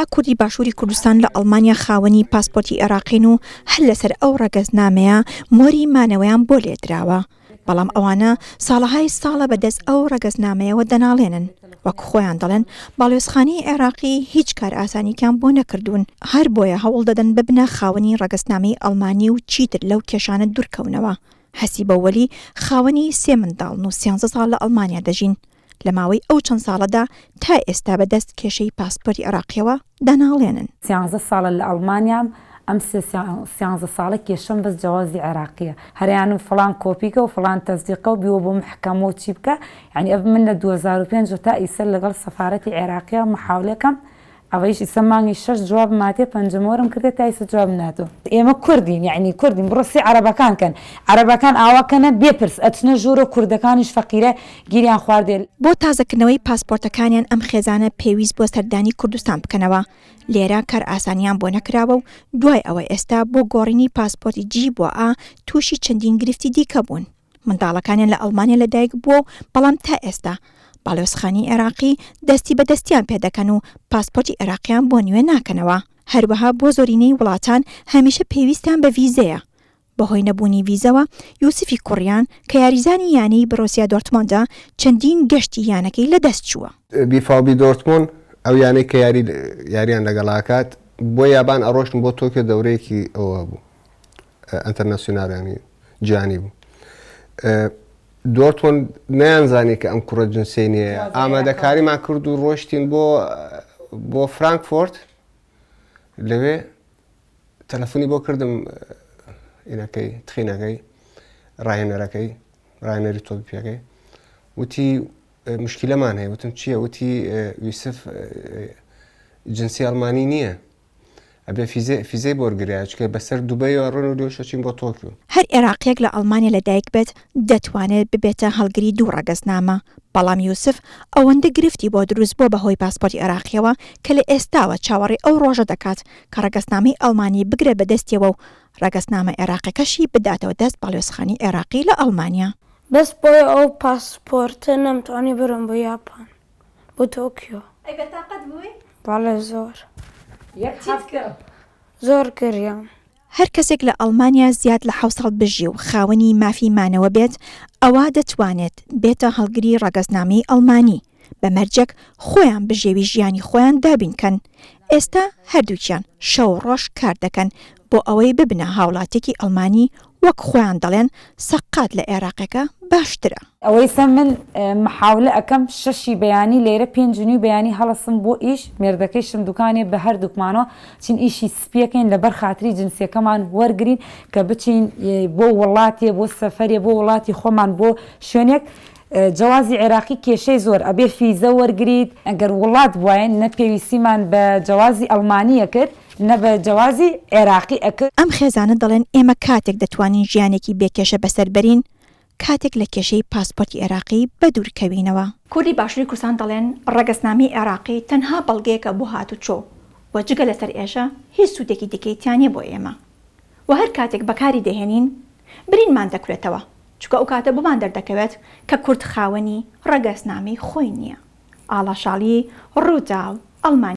چەندەها کوردی باشووری کوردستان لە ئەڵمانیا خاوەنی پاسپۆرتی عێراقین و هەر لەسەر ئەو ڕەگەزنامەیە مۆری مانەوەیان بۆ لێدراوە، بەڵام ئەوانە ساڵەهای ساڵە بەدەست ئەو ڕەگەزنامەیەوە دەناڵێنن، وەک خۆیان دەڵێن باڵیۆزخانەی عێراقی هیچ کارئاسانیەکیان بۆ نەکردوون، هەر بۆیە هەوڵدەدەن ببنە خاوەنی ڕەگەزنامەی ئەڵمانی و چیتر لەو کێشانە دوورکەونەوە. حەسیبە وەلی خاوەنی سێ منداڵن و سیانزە ساڵ لە ئەڵمانیا دەژین، لە ماوەی ئەو چەند ساڵەدا تا ئێستا بە دەست کێشەی پاسپۆرتی عێراقییەوە دەناڵێنن. سیانزە ساڵە لە ئەڵمانیام، ئەم سێ سیانزە ساڵە کێشەم بەس جەوازی عێراقییە، هەریان و فڵان کۆپیکە و فڵان تەسدیقە و بیوە بۆ مەحکەمە و چی بکە، یانی ئەڤ من لە 2005 وە تا ئیسە لەگەڵ سەفارەتی عێراقیە محاولەکەم ئەوەیش ئیسە مانگی شەش جوابم هاتیە پەنجەمۆرم کردە تا ئیسە جوابم ناتوە. ئێمە کوردین یەعنی کوردین بڕۆ سێ عەرەبەکان کەن عەرەبەکان ئاوا کەنە بێ پرس ئەچنە ژوورۆ کوردەکانیش فەقیرە گیریان خواردێ. بۆ تازەکردنەوەی پاسپۆرتەکانیان ئەم خێزانە پێویست بووە سەردانی کوردستان بکەنەوە، لێرە کارئاسانیان بۆ نەکراوە و دوای ئەوە ئێستا بۆ گۆڕینی پاسپۆرتی جی بۆ ئا تووشی چەندین گرفتی دیکە بوون. منداڵەکانیان لە ئەڵمانیا لەدایک بووە و بەڵام تا ئێستا باڵیۆزخانەی عێراقی دەستی بە دەستیان پێدەکەن و پاسپۆرتی عێراقیان بۆ نوێ ناکەنەوە. هەروەها بۆ زۆرینەی وڵاتان هەمیشە پێویستیان بە ڤیزەیە. بەهۆی نەبوونی ڤیزەوە یوسفی کوڕیان کە یاریزانی یانەی بڕۆسیا دۆرتمۆندە چەندین گەشتی یانەکەی لەدەست چووە. بیفاوبی دۆرتمۆند ئەو یانەی کە یاری یاریان لەگەڵ ئەکات بۆ یابان ئەڕۆشتن بۆ تۆکیۆ دەورەیەکی ئەوە بوو ئەنتەرناسیۆنال ینی جیهانی بوو دۆرتمۆند نەیانزانی کە ئەم کوڕە جنسیەی نییە ئامادەکاریمان کرد و ڕۆشتین بۆ بۆ فرانکفۆرت لەوێ تەلەفۆنی بۆ کردم ئینەکەی تخینەکەی ڕاهێنەرەکەی ڕاهێنەری تۆپی پێەکەی وتی مشکلەمان هەیە وتم چییە وتی یوسف جنسی ئەڵمانی نییە ئەبێ فیزەی فیزەی بۆ وەرگرایە چونکە بەسەر دوبەیەوە ڕۆن و لێوەش ئەچین بۆ تۆکیۆ. هەر ئێراقیەک لە ئەڵمانیا لەدایک بێت دەتوانێت ببێتە هەڵگری دوو ڕەگەزنامە، بەڵام یوسف ئەوەندە گرفتی بۆ دروست بووە بەهۆی پاسپۆرتی ئێراقیەوە کە لە ئێستاوە چاوەڕێی ئەو ڕۆژە دەکات کە ڕەگەزنامەی ئەڵمانی بگرێت بەدەستیەوە و ڕەگەزنامە ئێراقیەکەشی بداتەوە دەست باڵیۆزخانەی ئێراقی لە ئەڵمانیا. بەس بۆیە ئەو پاسپۆرتە نەمتوانی برم بۆ یاپان. بۆ تۆکیۆ. ئەی بێتاقەت بووی؟ بەڵێ زۆر. یەک چیت کرد؟ زۆر گریام. هەر کەسێک لە ئەڵمانیا زیاد لە حەوت ساڵ بژی و خاوەنی مافی مانەوە بێت، ئەوا دەتوانێت بێتە هەڵگری ڕەگەزنامەی ئەڵمانی، بە مەرجێک خۆیان بژێوی ژیانی خۆیان دابین کەن. ئێستا هەردووکیان شەو و ڕۆژ کار دەکەن بۆ ئەوەی ببنە هاوڵاتیەکی ئەڵمانی وەک خۆیان دەڵێن سەققات لە ئێراقێکە باشترە. ئەوەی سە من محاولە ئەکەم شەشی بەیانی لێرە پێنج و نیو بەیانی هەڵەسم بۆ ئیش مێردەکەیشم دوکانێ بە هەردووکمانەوە چین ئیشی سپیەکەین لەبەر خاتری جنسیەکەمان وەرگرین کە بچین بۆ وڵاتێ بۆ سەفەرێ بۆ وڵاتی خۆمان بۆ شوێنێک جەوازی عێراقی کێشەی زۆر ئەبێ فیزە وەرگریت ئەگەر وڵات بواین نە پێویستیمان بە جەوازی ئەڵمانی ئەکرد نە بە جەوازی عێراقی ئەکرد. ئەم خێزانە دەڵێن ئێمە کاتێک دەتوانین ژیانێکی بێ کێشە بەسەر بەرین کاتێک لە کێشەی پاسپۆرتی عێراقی بەدوور کەوینەوە. کوردی باشوری کوردستان دەڵێن ڕەگەزنامەی عێراقی تەنها بەڵگەیەکە بۆ هاتوچۆ و جگە لە سەرئێشە هیچ سوودێکی دیکەی تیا نیە بۆ ئێمە و هەر کاتێک بەکاری دەهێنین برینمان دەکولێتەوە چونکە ئەو کاتە بۆمان دەردەکەوێت کە کورد خاوەنی ڕەگەزنامەی خۆی نیە. ئاڵا شاڵی، ڕووداو، ئەڵمانیا.